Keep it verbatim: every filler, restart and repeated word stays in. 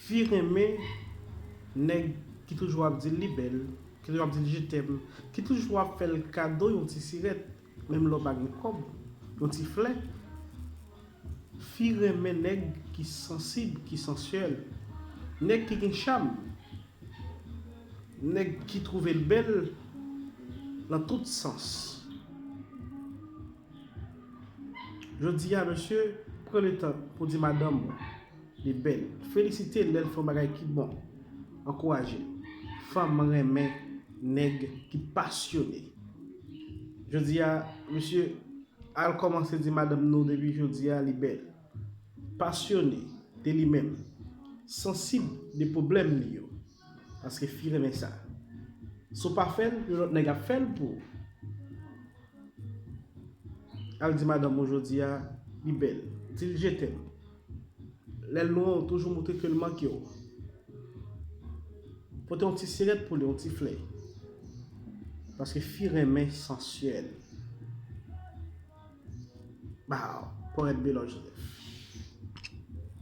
Fi renmen nèg ki toujou ap di l li bèl, ki toujou ap di l je t'aime, ki toujou ap fè l kado yon ti sirèt, menm lè w pa gen kòb, yon ti flè. Fi renmen nèg ki sansib, ki sansyèl, nèg ki gen cham, nèg ki twouve l bèl nan tout sans. Jodi a, mesye, pran letan pou di madanm ou li bèl. Felisite l lè l fè yon bagay ki bon. Ankouraje l. Fanm renmen nèg ki pasyone. Jodi a, mesye, al kòmanse di madanm nou depi jodi a li bèl. Pasyone de li menm. Sansib de pwoblèm li yo. Paske fi renmen sa. Si w pa fè l, yon lòt nèg ap fè l pou ou. Al di madanm ou jodi a li bèl. Di l je t'aime. Lè l lwen w, toujou montre ke l manke w. Pote yon ti sirèt pou li, yon ti flè. Paske fi renmen sansyèl. Baw, pòèt Belò Jozèf.